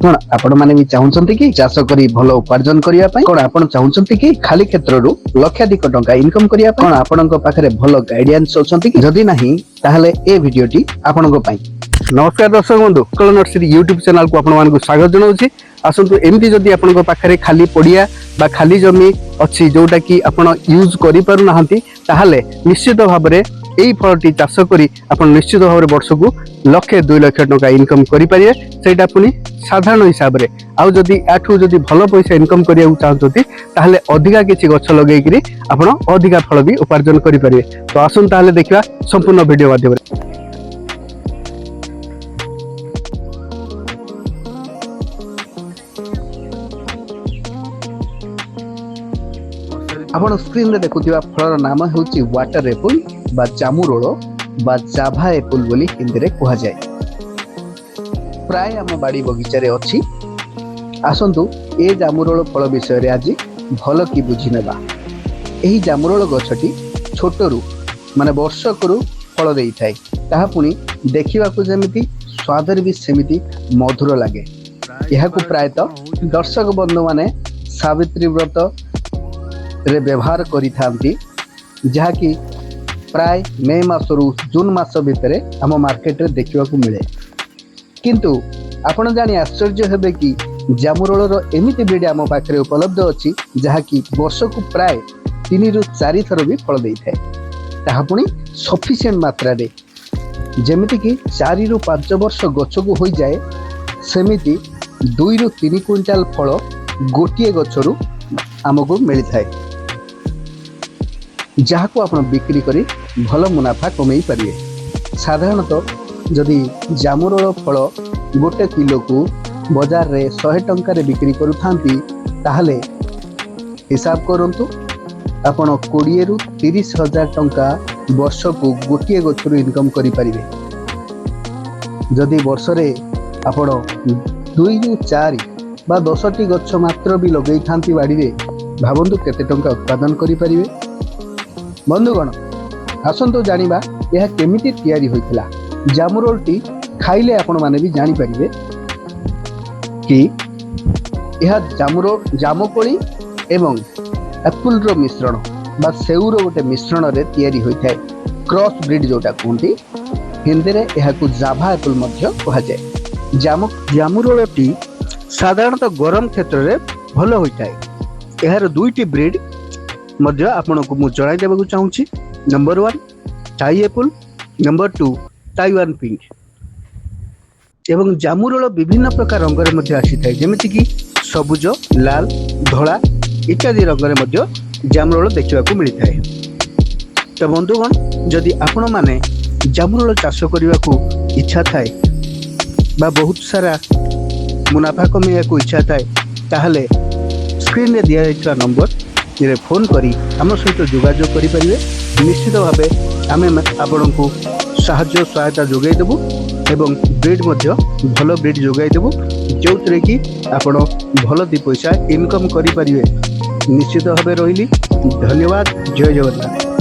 କଣ ଆପଣ ମାନେ ବି ଚାହୁଁଛନ୍ତି କି ଚାଷ କରି ଭଲ ଉପାର୍ଜନ କରିବା ପାଇଁ? କଣ ଆପଣ ଚାହୁଁଛନ୍ତି କି ଖାଲି କ୍ଷେତ୍ରରୁ ଲକ୍ଷାଧିକ ଟଙ୍କା ଇନକମ କରିବା ପାଇଁ? କଣ ଆପଣଙ୍କ ପାଖରେ ଭଲ ଗାଇଡାନ୍ସ ଅଛନ୍ତି କି? ଯଦି ନାହିଁ, ତାହେଲେ ଏ ଭିଡିଓଟି ଆପଣଙ୍କ ପାଇଁ। ନମସ୍କାର ଦର୍ଶକ ବନ୍ଧୁ, ଉତ୍କଳ ନର୍ସରୀ ୟୁଟ୍ୟୁବ ଚ୍ୟାନେଲକୁ ଆପଣମାନଙ୍କୁ ସ୍ୱାଗତ ଜଣାଉଛି। ଆସନ୍ତୁ, ଏମିତି ଯଦି ଆପଣଙ୍କ ପାଖରେ ଖାଲି ପଡ଼ିଆ ବା ଖାଲି ଜମି ଅଛି, ଯୋଉଟା କି ଆପଣ ୟୁଜ୍ କରିପାରୁନାହାନ୍ତି, ତାହେଲେ ନିଶ୍ଚିତ ଭାବରେ ଏଇ ଫଳଟି ଚାଷ କରି ଆପଣ ନିଶ୍ଚିତ ଭାବରେ ବର୍ଷକୁ ଲକ୍ଷେ 2 ଲକ୍ଷ ଟଙ୍କା ଇନକମ୍ କରିପାରିବେ, ସେଇଟା ପୁଣି ସାଧାରଣ ହିସାବରେ। ଆଉ ଯଦି ୟାଠୁ ଯଦି ଭଲ ପଇସା ଇନକମ୍ କରିବାକୁ ଚାହୁଁଛନ୍ତି, ତାହେଲେ ଅଧିକା କିଛି ଗଛ ଲଗେଇକିରି ଆପଣ ଅଧିକା ଫଳ ବି ଉପାର୍ଜନ କରିପାରିବେ। ତ ଆସନ୍ତୁ ତାହେଲେ ଦେଖିବା ସମ୍ପୂର୍ଣ୍ଣ ଭିଡ଼ିଓ ମାଧ୍ୟମରେ। ଆପଣ ସ୍କ୍ରିନରେ ଦେଖୁଥିବା ଫଳର ନାମ ହେଉଛି ୱାଟର ଏପୁଲ ବା ଜାମୁରୋଳ ବା ଜାଭା ଏପୁଲ ବୋଲି ହିନ୍ଦୀରେ କୁହାଯାଏ। ପ୍ରାୟ ଆମ ବାଡ଼ି ବଗିଚାରେ ଅଛି। ଆସନ୍ତୁ, ଏ ଜାମୁରୋଳ ଫଳ ବିଷୟରେ ଆଜି ଭଲ କି ବୁଝି ନେବା। ଏହି ଜାମୁରୋଳ ଗଛଟି ଛୋଟରୁ, ମାନେ ବର୍ଷକରୁ ଫଳ ଦେଇଥାଏ। ତାହା ପୁଣି ଦେଖିବାକୁ ଯେମିତି, ସ୍ୱାଦରେ ବି ସେମିତି ମଧୁର ଲାଗେ। ଏହାକୁ ପ୍ରାୟତଃ ଦର୍ଶକ ବନ୍ଧୁମାନେ ସାବିତ୍ରୀ ବ୍ରତ ରେ ବ୍ୟବହାର କରିଥାନ୍ତି, ଯାହାକି ପ୍ରାୟ ମେ ମାସରୁ ଜୁନ୍ ମାସ ଭିତରେ ଆମ ମାର୍କେଟରେ ଦେଖିବାକୁ ମିଳେ। କିନ୍ତୁ ଆପଣ ଜାଣି ଆଶ୍ଚର୍ଯ୍ୟ ହେବେ କି ଜାମୁରୋଳର ଏମିତି ବ୍ରିଡ୍ ଆମ ପାଖରେ ଉପଲବ୍ଧ ଅଛି, ଯାହାକି ବର୍ଷକୁ ପ୍ରାୟ 3ରୁ 4 ଥର ବି ଫଳ ଦେଇଥାଏ, ତାହା ପୁଣି ସଫିସିଏଣ୍ଟ ମାତ୍ରାରେ। ଯେମିତିକି 4ରୁ 5 ବର୍ଷ ଗଛକୁ ହୋଇଯାଏ, ସେମିତି 2ରୁ 3 କୁଇଣ୍ଟାଲ ଫଳ ଗୋଟିଏ ଗଛରୁ ଆମକୁ ମିଳିଥାଏ, ଯାହାକୁ ଆପଣ ବିକ୍ରି କରି ଭଲ ମୁନାଫା କମେଇ ପାରିବେ। ସାଧାରଣତଃ ଯଦି ଜାମୁରୋଳ ଫଳ ଗୋଟେ କିଲୋକୁ ବଜାରରେ 100 ଟଙ୍କାରେ ବିକ୍ରି କରୁଥାନ୍ତି, ତାହେଲେ ହିସାବ କରନ୍ତୁ, ଆପଣ 20ରୁ 30 ହଜାର ଟଙ୍କା ବର୍ଷକୁ ଗୋଟିଏ ଗଛରୁ ଇନକମ୍ କରିପାରିବେ। ଯଦି ବର୍ଷରେ ଆପଣ 2ରୁ 4 ବା 10ଟି ଗଛ ମାତ୍ର ବି ଲଗେଇଥାନ୍ତି ବାଡ଼ିରେ, ଭାବନ୍ତୁ କେତେ ଟଙ୍କା ଉତ୍ପାଦନ କରିପାରିବେ। ବନ୍ଧୁଗଣ, ଆସନ୍ତୁ ଜାଣିବା ଏହା କେମିତି ତିଆରି ହୋଇଥିଲା। ଜାମୁରୋଲଟି ଖାଇଲେ ଆପଣମାନେ ବି ଜାଣିପାରିବେ କି ଏହା ଜାମୁକୋଳି ଏବଂ ଆପୁଲର ମିଶ୍ରଣ ବା ସେଉର ଗୋଟେ ମିଶ୍ରଣରେ ତିଆରି ହୋଇଥାଏ। କ୍ରସ୍ ବ୍ରିଡ୍ ଯୋଉଟା କୁହନ୍ତି, ହିନ୍ଦୀରେ ଏହାକୁ ଜାଭା ଆପଲ ମଧ୍ୟ କୁହାଯାଏ। ଜାମୁରୋଳଟି ସାଧାରଣତଃ ଗରମ କ୍ଷେତ୍ରରେ ଭଲ ହୋଇଥାଏ। ଏହାର ଦୁଇଟି ବ୍ରିଡ୍ ମଧ୍ୟ ଆପଣଙ୍କୁ ମୁଁ ଜଣାଇ ଦେବାକୁ ଚାହୁଁଛି। ନମ୍ବର 1 ଥାଇ ଆପଲ, ନମ୍ବର 2 ତାଇୱାନ ପିଙ୍କ। ଏବଂ ଜାମୁରୋଳ ବିଭିନ୍ନ ପ୍ରକାର ରଙ୍ଗରେ ମଧ୍ୟ ଆସିଥାଏ, ଯେମିତିକି ସବୁଜ, ଲାଲ, ଧଳା ଇତ୍ୟାଦି ରଙ୍ଗରେ ମଧ୍ୟ ଜାମୁରୋଳ ଦେଖିବାକୁ ମିଳିଥାଏ। ତ ବନ୍ଧୁଗଣ, ଯଦି ଆପଣମାନେ ଜାମୁରୋଳ ଚାଷ କରିବାକୁ ଇଚ୍ଛା ଥାଏ ବା ବହୁତ ସାରା ମୁନାଫା କମେଇବାକୁ ଇଚ୍ଛା ଥାଏ, ତାହେଲେ ସ୍କ୍ରିନରେ ଦିଆଯାଇଥିବା ନମ୍ବରରେ ଫୋନ୍ କରି ଆମ ସହିତ ଯୋଗାଯୋଗ କରିପାରିବେ। ନିଶ୍ଚିତ ଭାବେ ଆମେ ଆପଣଙ୍କୁ ସାହାଯ୍ୟ ସହାୟତା ଯୋଗାଇ ଦେବୁ ଏବଂ ବ୍ରିଡ୍ ମଧ୍ୟ, ଭଲ ବ୍ରିଡ୍ ଯୋଗାଇ ଦେବୁ, ଯେଉଁଥିରେ କି ଆପଣ ଭଲ ଦୁଇ ପଇସା ଇନକମ୍ କରିପାରିବେ। ନିଶ୍ଚିତ ଭାବେ ରହିଲି। ଧନ୍ୟବାଦ। ଜୟ ଜଗନ୍ନାଥ।